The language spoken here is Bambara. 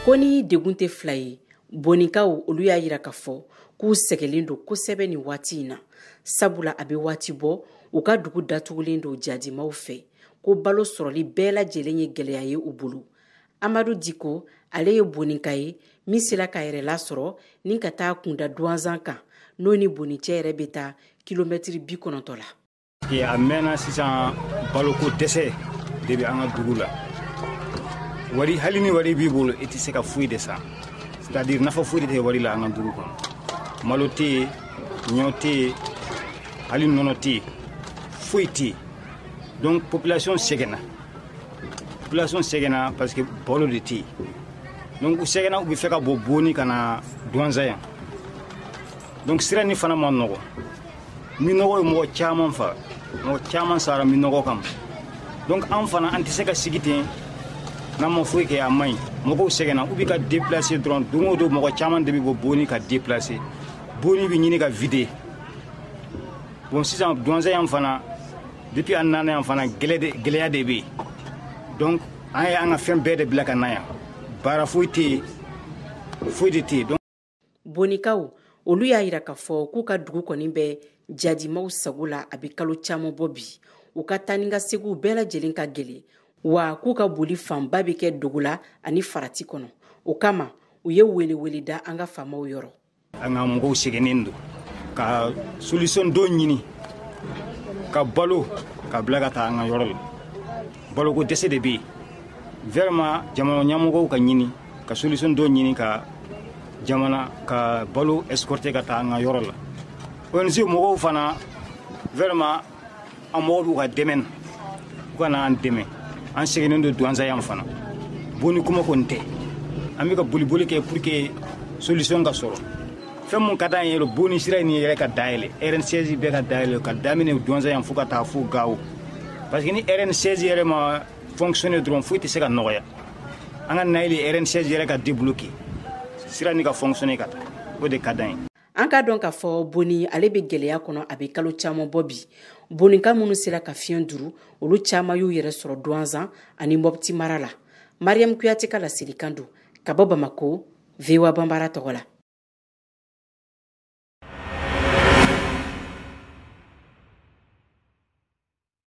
Ko ni degun tɛ fila ye, Bonikaw olu y'a yira k'a fɔ k'u sɛgɛlen don kosɛbɛ nin waati in na, sabula a bɛ waati bɔ u ka dugu datugulen don jadimaw fɛ, ko balo sɔrɔli bɛɛ lajɛlen ye gɛlɛya ye u bolo. Amadu Diko, ale ye Bonika ye min sera k'a yɛrɛ lasɔrɔ ni ka taa kunda Duwanzan kan, n'o ni Bonicɛ yɛrɛ bɛ taa kilomɛtiri 90 la. A mɛnna sisan, baloko dɛsɛ de bɛ an ka dugu la. Wari, hali ni wari b'i bolo, i tɛ se ka foyi de san, c'est à dire nafa foyi de tɛ wari la an ka dugu kɔnɔ. Malo tɛ yen, ɲɔ tɛ yen, hali nɔnɔ tɛ yen, foyi tɛ yen. Donc population sɛgɛnna, population sɛgɛnna parce que balo de tɛ yen. Donc u sɛgɛnna, u bɛ fɛ ka bɔ Boni ka na Duwanza yan. Donc sira ni fana ma nɔgɔ. Minɔgɔ ye mɔgɔ caman faga, mɔgɔ caman sara minɔgɔ kama. Donc an fana, an tɛ se ka sigi ten n'an ma foyi kɛ, a man ɲi. Mɔgɔw sɛgɛnna, u bɛ ka déplacer dɔrɔn. Don o don, mɔgɔ caman de bɛ bɔ Boni ka déplacer. Boni bɛ ɲini ka vider. Bon, sisan Duwanza yan fana, depuis an nana yan fana, gɛlɛya de bɛ yen. Donc an ye an ka fɛn bɛɛ de bila ka na yan. Baara foyi tɛ yen, foyi de tɛ yen donc. Bonikaw olu y'a yira k'a fɔ k'u ka dugu kɔni bɛ jadimaw sago la a bɛ kalo caman bɔ bi. U ka taa ni ka segiw bɛɛ lajɛlen ka gɛlɛn, wa k'u ka boli fanba bɛ kɛ dogo la ani farati kɔnɔ. O kama, u ye welewele da an ka faamaw yɔrɔ. An ka mɔgɔw sɛgɛnnen don, ka solution dɔ ɲini ka balo ka bila ka taa an ka yɔrɔ la. Baloko dɛsɛ de bɛ yen vraiment. Jamana ɲɛmɔgɔw ka ɲini ka solution dɔ ɲini ka jamana ka balo escorter ka taa an ka yɔrɔ la. ONG mɔgɔw fana, vraiment, an mɔgɔw b'u ka dɛmɛ na, u ka na an dɛmɛ. An sɛgɛnnen don Duwanza yan fana. Boni kuma kɔni tɛ, an bɛ ka boliboli kɛ pour que solution ka sɔrɔ. Fɛn mun ka d'an ye, Boni sira in yɛrɛ ka dayɛlɛ, RN16 bɛɛ ka dayɛlɛ, ka daminɛ Duwanza yan fo ka taa fo Gawo, parce que ni RN16 yɛrɛ ma fonctionner dɔrɔn, foyi tɛ se ka nɔgɔya. An ka nayili RN16 yɛrɛ ka débloquer, sira ni ka fonctionner ka taa, o de ka d'an ye. An k'a dɔn k'a fɔ Boni ale bɛ gɛlɛya kɔnɔ a bɛ kalo caman bɔ bi. Bonika minnu sera ka fiɲɛ duru, olu caman y'u yɛrɛ sɔrɔ Duwanzan ani Mɔpti mara la. Mariam Kuyate ka laselikan don ka bɔ Bamako, VOA Banbara tɔgɔ la.